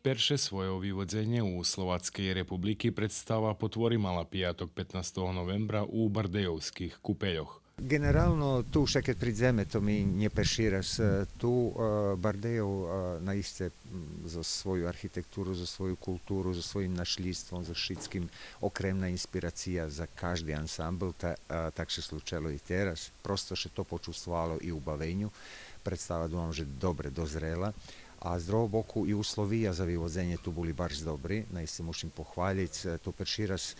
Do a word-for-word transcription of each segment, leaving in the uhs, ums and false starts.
Перше свойо виводзенє у Словацкей републики представа потвори мала пияток петнастого новембра у Бардейовских Купельох. Ґенерално, ту вше кед придземе, то ми нє перши раз, е, ту, е, Бардейов, е, наисце, м, зоз свою архитектуру, зоз свою културу, зоз своїм нашлїдством, зоз шицким окремна инспирация за кажди ансамбл, та, е, так ше случело и тераз. Просто ше то почувствовало и у бавеню. Представа, думам же добре дозрела. А з другого боку и условия за виводзенє ту були барз добри, наисце мушим похвалїц. Е, то перши раз,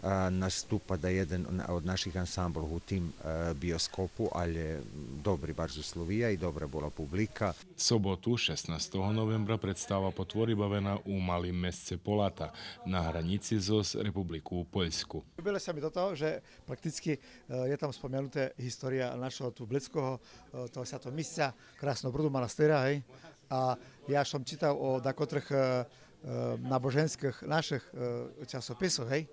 е, наступа да єден од наших ансамблох у тим, е, биоскопу, алє добри барз условия и добра була публика. Соботу, шеснастого новембра, представа потвори бавена у малим месце Полата, на гранїци зоз Републику Польску. Любило ся ми до того, же практички, е, є там спомянуте история нашого ту близкого, е, того святого мисця, Красноброду, манастира, гей. А я сом читав о дакотрых, е, е, набоженьскых нашых, е, часописох, гей.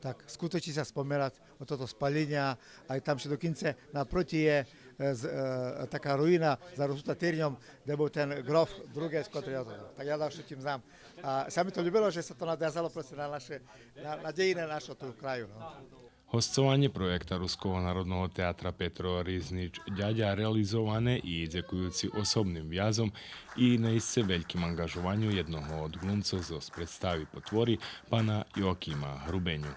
Так, скуточни ся споминац о тото спалїня, а и там ше докінце напроти є, е, з-, е, така руїна, заросута тирньом, де быв тен ґроф другець, котрый о тото. Так я дальше тим знам. А ся ми то любило, же ся то надвязало просто на наше, на, на дєїне нашого ту краю, но. Госцованє проєкта Руского народного театра Петро Ризнич Дядя реализоване и дзекуюци особним вязом и наисце вельким анґажованю єдного од ґлумцох зоз представи потвори, пана Йоакима Грубеню.